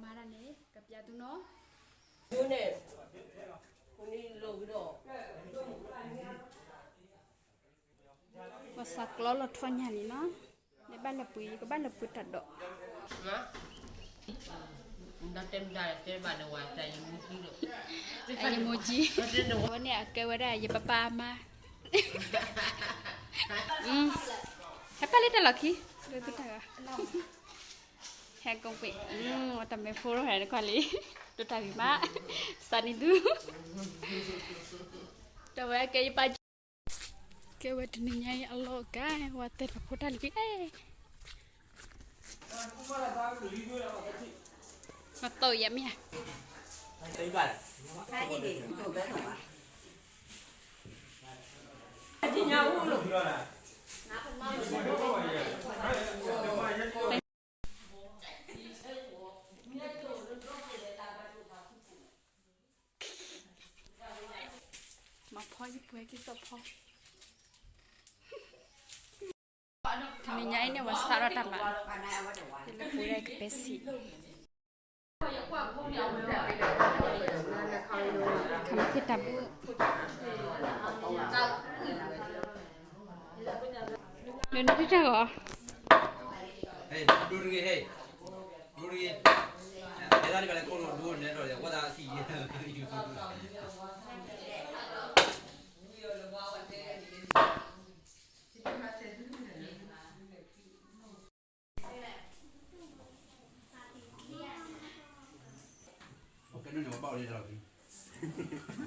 မၤတၢ်န့ၣ် ကပျးသုနီၤ. န့ၣ် ပစးကျီး လီၤထီၣ်ညါန့ၣ်နီၤ. နဘၣ်လၢပှ့ၤ ယကဘၣ်လၢပှ့ၤတၢ်ဒိး. တဲဘၣ်ဝဲ ယမိၢ်ကံ, အဝဲန့ၣ်အကဲဝဲဒၣ် ယပၢ်ပၢ်အမါ. ဟဲပၢ်လၢတၢ်လီၢ်ခံ, ဒိၣ်သုတၢ်ဂၤ, ဟဲကိးကွံာ်, တၢ်မ့ၢ်ဖိဟဲနကွၢ်လံ, ဒိၣ်တၢ်ဂ့ၤမး, စးနံၤသု, တဝဲကဲယပၢ် ကဲဝဲတနံၤညါအံၤအလီၢ်အကါ ဝဲတဲတၢ်ဖိတၢ်လံၤ, မၤတီယၤမ့ၢ်ဧါ. မၤဖီယပှဲၤက့ၤသီဖီ, တနံၤညါအံၤန့ၣ် ဝဲစးထီၣ်တၢ်မၤ, ယလၢပူၤဒၣ်ကပဲစံး, ခမ့ၢ်သ့ၣ်တၢ်ဘူၣ်, လၢနသ့ၣ်တၢ်ဂီၤ ကဲန့ၣ် ပဘၣ်အိၣ်လၢတၢ်လီၢ်ခံ,